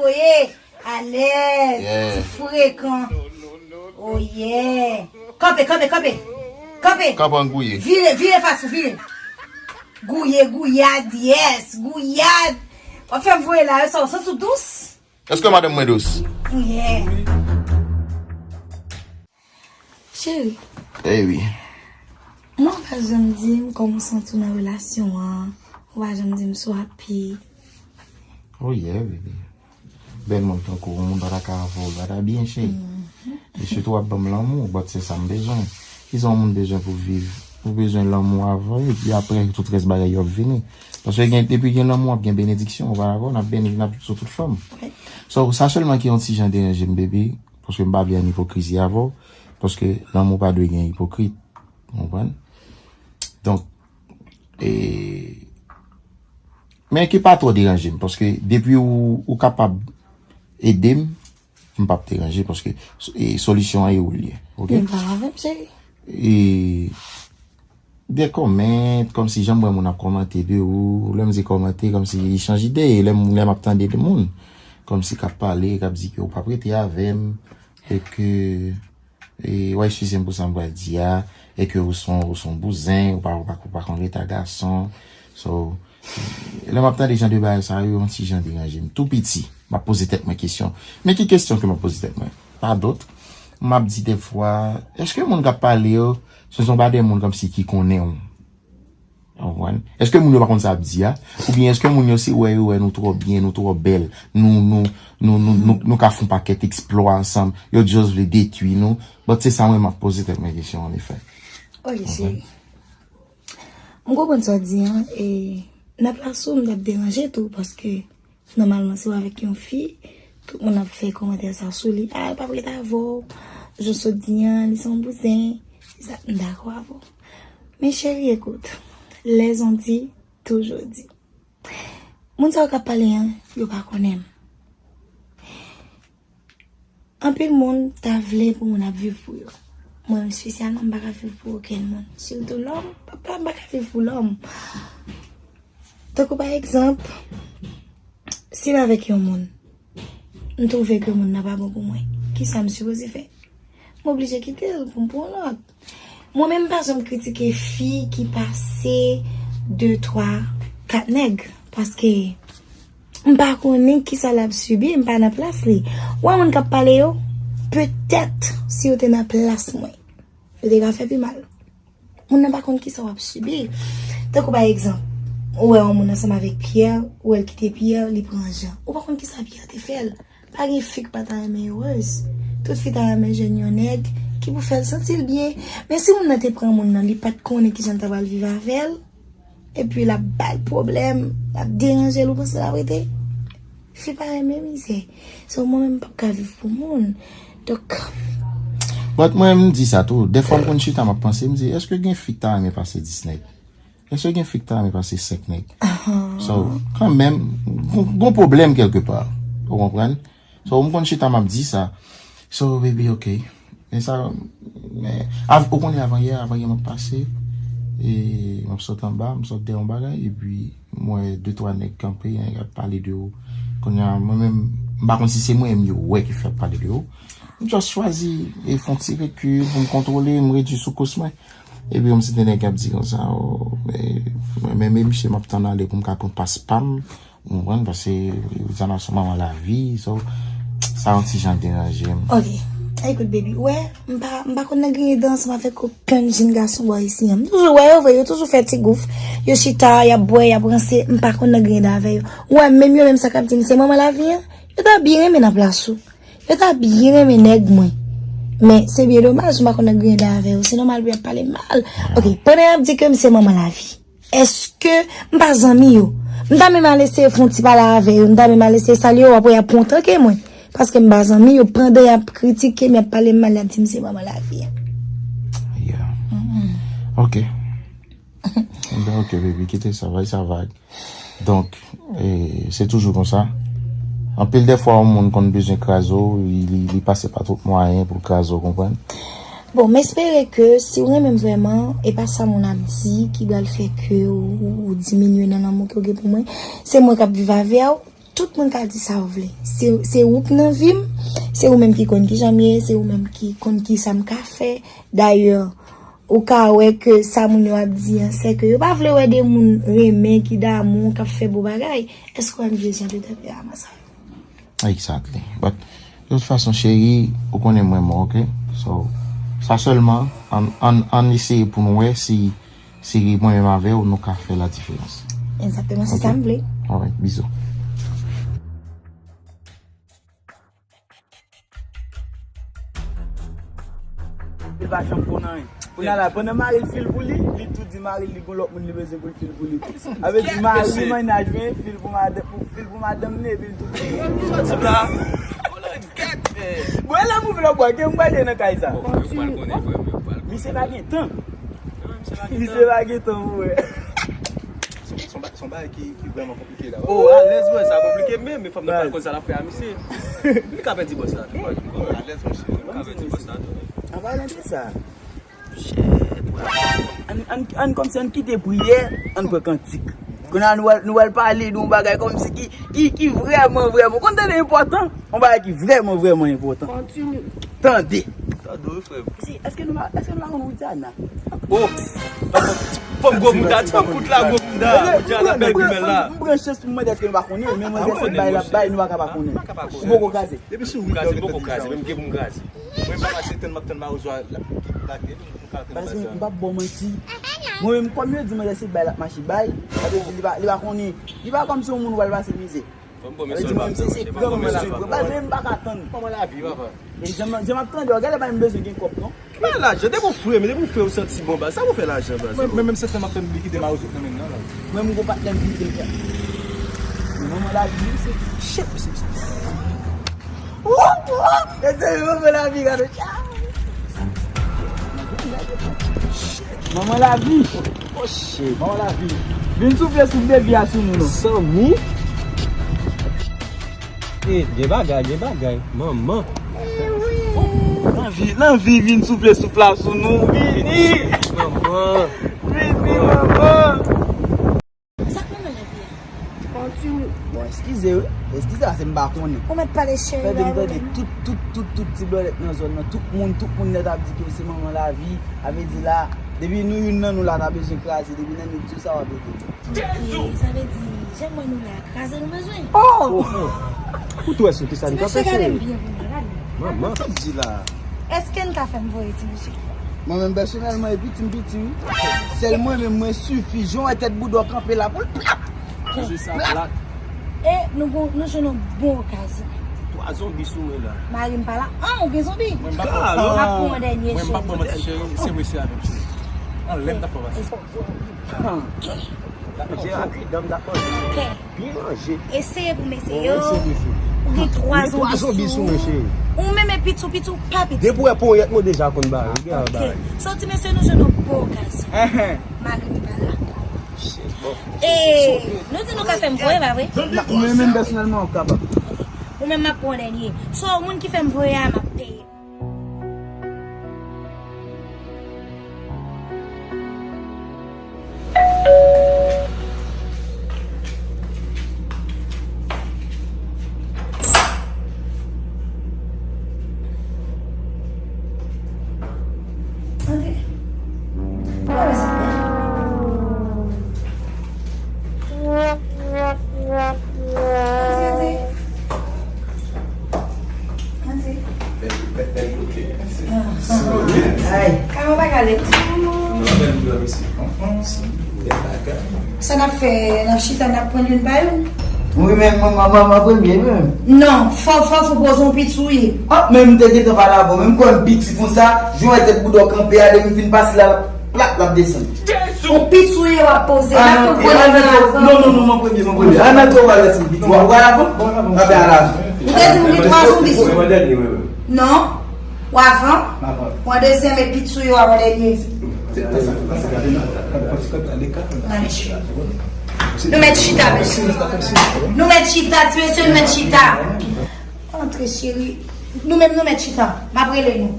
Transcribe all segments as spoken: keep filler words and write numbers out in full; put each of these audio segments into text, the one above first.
Oye, alèz, ti frekan. Oh yeah. Kanpe, kanpe, kanpe. Kanpe. Kanpe an gouye. Vire, vire fas ou, vire. Gouye, gouyad, yes, gouyad. W ap fè m voye la, sa w santi w dous? Èske madanm mwen dous? Yeah. Cheri. Eh wi. Mwen pa janm di m kòman w santi w nan relasyon an. Ou pa janm di m si w happy. Oh yeah, baby. Bèl moun tankou ou, moun pa ta ka avè w, pa ta byen, cheri. E sitou w ap ban m lanmou, but se sa m bezwen. Kisa yon moun bezwen pou viv? Ou bezwen lanmou avan, epi apre, tout rès bagay yo ap vini. Paske gen, depi gen lanmou, ap gen benediksyon, ou pa dakò? N ap beni, n ap sou tout fòm. So, sa sèlman ki yon ti jan deranje m, baby, paske m pa vle ann ipokrizi avè w, paske lanmou pa dwe gen ipokrit. Ou konprann? Donk, e, men ki pa twò deranje m, paske depi ou, ou kapab ede m, m p ap deranje, paske, e, solisyon an e ou l ye, oke? Men pale avè m, cheri. E, de kòmant, kòmsi jan m wè moun ap kòmante de ou, lè m di kòmante, kòmsi echanj ide, lè m, lè m ap tande de moun, kòmsi k ap pale, k ap di ke ou p ap rete avè m, e ke E, w a eskize m pou sa m pral di a, e ke ou se yon, ou se yon bouzen, ou pa, ou pa, ou pa konn reta gason. So, lè m ap tande jan de bagay sa yo, yon ti jan deranje m. Tou piti, m ap poze tèt mwen kesyon. Men ki kesyon ke m ap poze tèt mwen? Pa dòt, m ap di defwa, èske moun k ap pale yo, se yon pa de moun kòmsi ki konnen w? Ou konprann? Èske moun yo pa konn sa y ap di a? Oubyen èske moun yo se wè yo wè nou twò byen, nou twò bèl, nou, nou, nou, nou, nou, nou ka fè yon pakèt eksplwa ansanm, yo just vle detwi nou? But se sa mwen m ap poze tèt mwen kesyon an, anefè. Ok, cheri. M konprann sa w di an, e nan plas ou, m t ap deranje tou, paske nòmalman, si w avèk yon fi, tout moun ap fè kòmantè sa sou li. A, l p ap ret avè w. Jan w sot di an, li se yon bouzen. Li sa, m dakò avè w. Men cheri, ekout. Les on dit, toujours dit. Moun sa yo k ap pale an, yo pa konnen m. Anpil moun ta vle pou moun ap viv pou yo. Mwen menm espesyalman, m pa ka viv pou okenn moun. Sitou lòm, pa, pa, m pa ka viv pou lòm. Tankou pa egzanp, si m avèk yon moun, m twouve ke moun nan pa bon pou mwen, kisa m sipoze fè? M oblije kite l pou m pran yon lòt. Mwen menm, m pa janm kritike fi ki pase de, twa, kat nèg, paske m pa konnen kisa l ap sibi, m pa nan plas li. Ou wè moun k ap pale yo, petèt, si yo te nan plas mwen, yo te ka fè pi mal. Moun nan pa konn kisa w ap sibi. Tankou pa egzanp, ou wè yon moun ansanm avèk Pyè, ou wè l kite Pyè, li pran Jan. Ou pa konn kisa Pyè te fè l. Pa gen fi k pa ta renmen erez. Tout fi ta renmen jwenn yon nèg ki pou fè l santi l byen. Men si moun nan te pran moun nan, li pa t konnen kijan l ta pral viv avè l, epi l ap ba l pwoblèm, l ap deranje l, ou panse l ap rete? Fi pa renmen mizè. So, mwen menm, m p ap ka viv pou moun. Donk, But mwen, m di sa tou. Dèfwa, m konn chita, m ap panse, m di, èske gen fi k ta renmen pase dis nèg? Èske gen fi k ta renmen pase senk nèg? So, kanmenm, gon, gon pwoblèm kèlkepa. Ou konprann? So, m konn chita, m ap di sa. So, baby, ok. Men sa, men, av-, ou konnen avanyè, avanyè m ap pase, e m ap sot anba, m sot dèyè yon bagay, epi m wè de, twa nèg kanpe, nèg ap pale de ou. Kounye a, mwen menm, m pa konn si se mwen menm yo wè ki fè ap pale de ou. M just chwazi e fè yon ti rekil pou m kontwole, m redui soukous mwen. Epi yon ti nèg ap di konsa, o, men, mwen menm, e misye m ap tann ale pou m ka pran pas pa m. Ou konprann? Paske Zana se manman lavi, so, sa yon ti jan deranje m. Ok. Ekout, baby, ou wè, m pa, m pa konn nan griyen dan ansanm avèk okenn jenn gason bò isi an. M toujou wè yo vre, yo toujou fè ti gouf. Yo chita, y ap bwè, y ap ranse. M pa konn nan griyen dan avè yo. Ou wè, menm yo menm sa k ap di m se manman lavi an, yo ta byen renmen nan plas ou. Yo ta byen renmen nèg mwen. Men, se byen domaj, m pa konn nan griyen dan avè yo. Se nòmal pou y ap pale m mal. Ok, pandan y ap di ke m se manman lavi. Èske m pa zanmi yo? M ta menm al eseye fè yon ti pale avè yo, m ta menm al eseye salye yo, apre y ap pran tan ke mwen. Paske m pa zanmi yo, pandan y ap kritike m, y ap pale m mal, y ap di m se manman lavi an. Yeah. Ok. Ebyen, ok, baby, kite sa, bay sa vag. Donk, e, se toujou konsa. Anpil dèfwa, yon moun konn bezwen kraze w, li, li, li pase pa tout mwayen pou l kraze w, konprann? Bon, m espere ke si w renmen m vrèman, e pa sa moun ap di ki pral fè ke ou, ou, ou diminye nan lanmou ke w gen pou mwen. Se mwen k ap viv avè w, Tout moun ka di sa w vle. Se, se ou k nan vi m, se ou menm ki konn kijan m ye, se ou menm ki konn kisa m ka fè. Dayè, ou ka wè ke sa moun yo ap di an, se ke yo pa vle wè de moun renmen, ki damou, k ap fè bon bagay. Èske w wè m vye jan de tanperaman sa yo? Exactly. But, de tout fason, cheri, ou konnen m renmen w, oke? So, sa sèlman, ann, ann, ann eseye pou n wè si, si mwen menm avè w, nou ka fè la diferans. Egzakteman, se sa m vle. Alright, bizou. Li pa janm konn anyen. Kounye a la, pandan mari l fil pou li, li tou di mari l li gon lòt moun li bezwen pou l fil pou li tou. Sa vle di mari mennaj mwen fil pou madanm, pou fil pou madanm li epi l tou fil pou li. Sòti la. Bon, e la move lòt bò, ke m prale nan kay sa. Misye pa gen tan. Misye pa gen tan pou wè. Se yon bagay ki vrèman konplike la. Oh, alèz, bro, sa konplike menm, men fòk nou pral konn sa l ap fè a misye. Li ka pèdi bòs la tou. Alèz, monchè. Li ka pèdi bòs la tou. An palan de sa, ann, ann, ann kòmsi ann kite priyè, ann pran kantik. Kounye a nou al, nou al pale de yon bagay kòmsi ki, ki, ki vrèman, vrèman, ou konn tande enpòtan, yon bagay ki vrèman, vrèman enpòtan. Tande. Tande wi, frè m. Èske nou pa, èske nou pa konn Widiana? Oh! Fanm gwo mouda, ti fanm kout la gwo mouda. Widiana bèl gimèl la. M pran chans pou m mande èske nou pa konnen, men manzè se bay l ap bay, nou pa ka pa konnen. Ou poko kraze. Depi sou wout la ou gentan di sa. Kraze, poko kraze, menm gen pou m kraze. Mwen pa mache tann m ap tann mawozo a l ap lage, m ka tann. Paske m p ap ba w manti. Mwen menm kòm yo di manzè se bay l ap mache bay, sa vle di li pa, li pa konnen. Li pa kòmsi yon moun ou pral pase mizè. Sa vle di mwen menm se, se pran mwen bezwen pran. Paske m pa ka tann. Kòman lavi, papa? E jan m, jan m ap tande w, gade pa m bezwen gen kòb non. Ki pa lajan, depi w fre, men depi w fre ou santi bon baz. Sa pou fè lajan baz? Mwen menm se tan m ap tann li kite mawozo nan men l nan la. Mwen m gon patnè m ki di l fè. Men manman lavi se shit. Woup woup. E se manman lavi gade. Manman lavi. Oh shit. Manman lavi. Vin soufle souf de vi a sou nou non. Sanmi. Eh, gen bagay, gen bagay. Manman. Lanvi, lanvi vin soufle souf la sou nou. Vini! Manman. Vini, manman. Sa k mennen lavi a? Bon, eskize wi. Eskize, se m pa konnen. Ou mèt pale cheri. Tande, m tande tout, tout, tout, tout ti blòdèt nan zòn nan. Tout moun, tout moun nèt ap di ke se manman lavi. A vle di la, depi nou youn nan nou la ta bezwen kraze, depi nan nou di sa w ap ede. E sa vle di, jan m wè nou la, kraze nou bezwen. Oh! Ou tou wè sou kisa li kanpe cheri? Mesye, gade m byen pou mwen, gade m. Manman. Sa di la? Èske n ka fè m voye ti mesye? Mwen menm pèsonèlman, e piti m piti wi. Sèl mwen menm mwen sifi, jan w wè tèt bouda w kanpe la pou l plap! Mesye sa plat. E nou gon, nou jwenn yon bon okazyon. Twa zonbi sou mwen la. Mari m pa la. An, ou gen zonbi? Mwen m pa pran. M ap pran yon dènye cheri. Mwen m pa pran manti cheri, se mesye a menm cheri. Anlè m t ap fè pase. Kè. Manje a kri, dan m dakò. Kè. Byen manje. Eseye pou m eseye. Ou gen twa zonbi sou ou. Ou menm e piti w, piti w pa piti. Depi w wè ponyèt mwen deja konn bare. Ou gen al bare. Soti mesye nou jwenn yon bon okazyon. Mari m pa la. E nou di nou ka fè m voye, pa vre? Mwen menm pèsonèlman, w kapab. Ou menm m ap pran dènye. So, moun ki fè m voye a, m ap peye. Antre. Antre, antre. Antre. Bèl, bèl, bèl kote. Ay. Kòman bagay la? Sa n ap fè, n ap chita, n ap pran youn pa youn? Wi, men manman, manman premye, menm. Non, fò, fò, fò poze yon pitsouye. Ah, men m te gentan pale avè w, menm kò m piti konsa, jan w wè tèt bouda w kanpe a, depi m fin pase la, l ap plat, l ap desann. Yon pitsouye w ap poze, m ap pran premye avan. Non, non, non, mwen premye, mwen premye. Ann antre w al lèse m piti. W al avan? Anben al avan. Ou te di m gen twa zonbi sou. Non. W avan. W an dezyèm e pitsouye w avan dènye. Nou mèt chita, mesye. Nou mèt chita, ti mesye, nou mèt chita. Antre, cheri. Nou menm, nou mèt chita. M ap rele nou.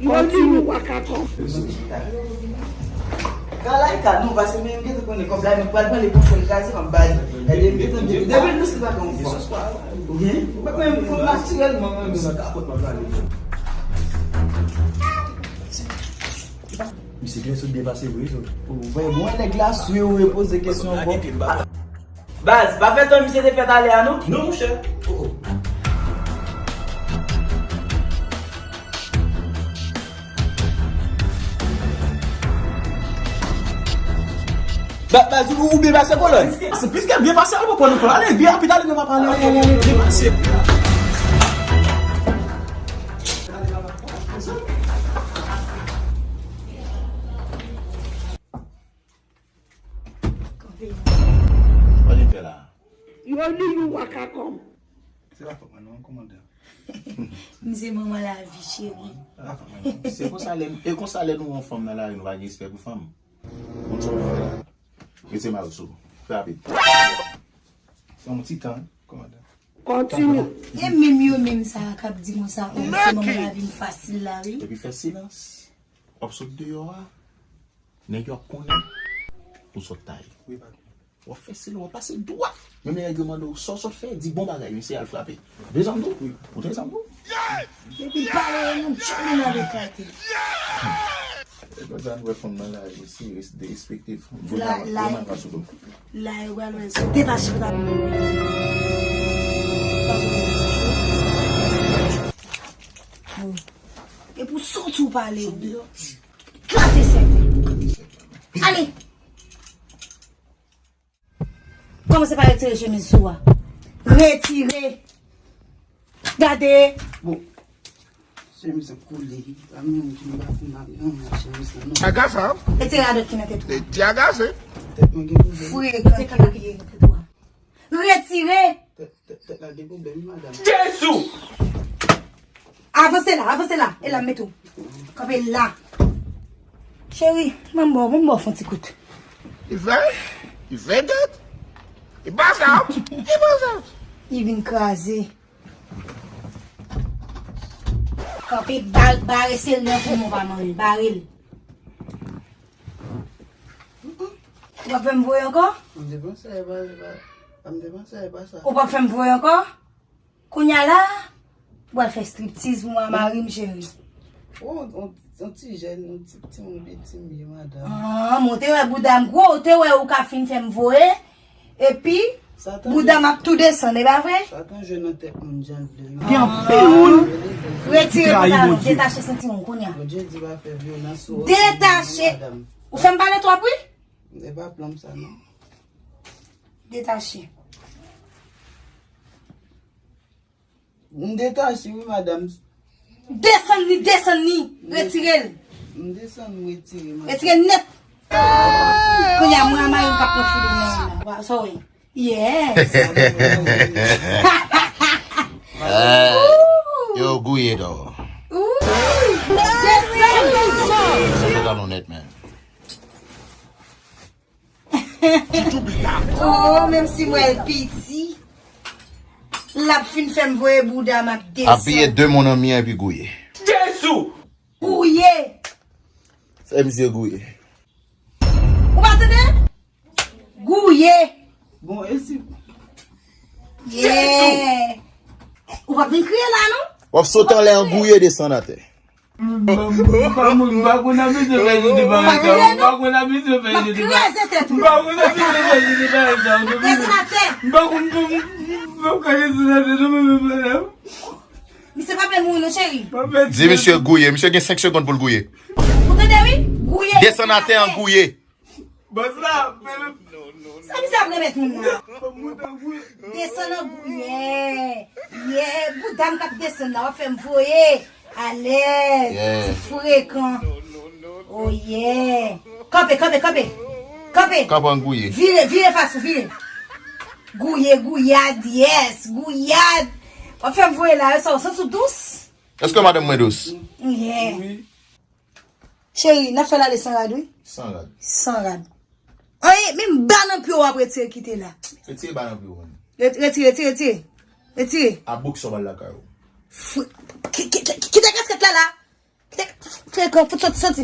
Yo di nou wakakò. Ka la e ka nou, paske men m gentan konnen kòb la, men pral pran li pou sèl kraze, m ap ba li. Gade, m gentan di, depi l dous, li pa gen yon fòs. Ou gen? Mwen menm, fò natirèlman, mwen menm. Sa kapòt m ap lave. Misye gen sou byen pase vre, so. Ou wè, bon, nèg la sou yo, repoze kesyon, bon. Baz, pa fè tan misye te fè talè a, non? Non, monchè. Oh, oh. Ba, baz, ou, ou byen pase kolòn. Se plis ke byen pase, ou pran nou ale, byen rapid, ale, nou va pale, ale, ale, ale, byen pase. Kanpe. Sa w vin fè la? Yo li nou waka kòm. Se pa fòt mwen non, kòmandan. M se manman lavi, cheri. Se pa fòt mwen non. Se konsa lè, e konsa lè nou wè yon fanm nan lari, nou pa gen respè pou fanm. Moun sa w fè la. Retire mayo sou ou. Fè rapid. Fè yon ti tan, kòmandan. Kontinye. E menm yo menm sa a k ap di konsa, oh, se manman lavi m fasil la, wi. Epi fè silans. W ap sot deyò a. Nèg yo ap konnen ou sot tay. Wi, patwon. W ap fè silans, w ap pase dwat. Menm lè nèg yo mande w sa w sot fè, di bon bagay, misye al frape. Bezwen m tou? Wi. Ou te bezwen m tou? Depi l pale, yon tchoul nan eklate. E konsa nou wè fanm nan la, osi, res-, derespekte fanm. La, la, la, yo pral wè sou detache, pita. E pou soti w pale, wi. Klate sèten. Ale! Kòmanse pa retire chemiz sou a. Retire! Gade! Bon. Chemiz ap koule. Pa menm ki m pa fin ap nan chemiz la, non. Aga sa. Retire radòt ki nan tèt ou. Ti aga se. Tèt mwen gen pwoblèm. Frekan ki nan tèt ou a. Retire! Tèt, tèt, tèt la gen pwoblèm, wi, madanm. Jezi! Avanse la, avanse la. E la m mete w. Kanpe la. Cheri, ban m ba w, ban m ba w fon ti kout. Li fè, li fè dat. Li pa sa, li pa sa. Li vin kraze. Kanpe, ba-, bare sel nan poumon pa manje, bare l. Ou p ap fè m voye ankò? M te panse e pa, e pa, m te panse e pa sa. Ou p ap fè m voye ankò? Kounye a la, ou pral fè striptiz pou mwen a mari m, cheri. Oh, on, on ti jèn, on ti, ti moun piti m ye, madanm. Ah, mwen te wè bouda m gwo, ou te wè ou ka fin fè m voye, epi bouda m ap tou desann, e pa vre? Sa tan jwe nan tèt moun jan l vle. Gen anpil moun ki trayi Bondye. Detache sentiman w kounye a. Bondye di pa fè vyolans sou okenn moun, madanm. Detache. Ou fè m pale twòp, wi. E pa plan m sa, non. Detache. M detache wi, madanm. Desann li, desann li. Retire l. M desann, m retire, madanm. Retire l nèt. Kounye a, mwen a mari m k ap pran filo nan la. Sa w wè? Yes. Eh, yo gouye dò. Ooh. Desann. Sa fè talon nèt, men. Oh, menm si m wè l piti, l ap fin fè m voye bouda m ap desann. Apiye de moun an mi an epi gouye. Jezi! Gouye! Fè misye gouye. Ou pa tande? Gouye! Bon, e si... Yeah! Ou p ap vin kriye la, non? W ap sote anlè an gouye desann atè. M pa, m pa, m pa konn abitye fè jodi bagay sa. M pa konn abitye fè jodi bagay. M pa konn abitye fè jodi bagay sa. M pa konn, m pa, m pa ka desann atè non, men, men, men. Misye pa vle mouri non, cheri. Di misye gouye. Misye gen senk segonn pou l gouye. Ou tande, wi? Gouye. Desann atè an gouye. Bòs la, men... Sa misye ap remèt moun nan? Desann an gouye. Yeah, bouda m k ap desann la, w ap fè m voye. Alèz, ti frekan. Oh yeah. Kanpe, kanpe, kanpe. Kanpe. Kanpe an gouye. Vire, vire fas ou, vire. Gouye, gouyad, yes, gouyad. W ap fè m voye la, sa w santi w dous? Èske madanm mwen dous? Yeah. Wi. Cheri, n ap fè l ale san rad, wi. San rad. San rad. Anyen, menm ba nan pye w ap retire kite la. Retire ba nan pye w, menm. Re-, retire, retire, retire. Retire. A bouk sa w al lakay ou. Fou-, ki-, ki-, ki-, kite kasket la, la. Kite, frekan, fout soti, soti.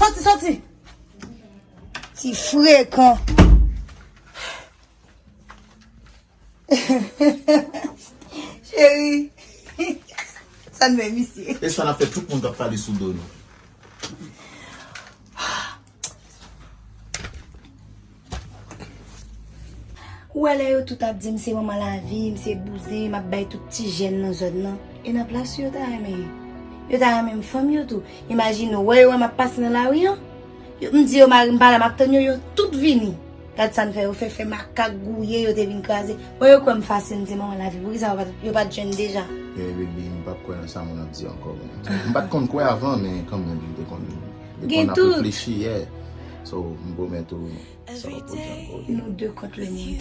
Soti, soti. Ti frekan. Cheri, sa n fè misye? E sa n ap fè tout moun k ap pale sou do nou. Ou wè lè yo tout ap di m se manman lavi, m se bouzen, m ap bay tout ti jèn nan zòn nan. E nan plas yo ta renmen yo. Yo ta renmen m fanm yo tou. Imajine w, wè yo wè m ap pase nan lari an. Yo, m di yo mari m pa la, m ap tann yo, yo tout vini. Gad sa n fè yo fè, fè makak gouye, yo te vin kraze. Wè yo kwè m fasil, m se manman lavi. Poukisa yo pa t, yo pa t jwenn deja? Yeah, baby, m p ap kwè nan sa moun ap di ankò, man. M pa t konn kwè avan, men kanmenm, m te konn, m te konn ap reflechi, yeah. So, m pwomèt ou, sa w ap janm oubli. Nou de kont le mond.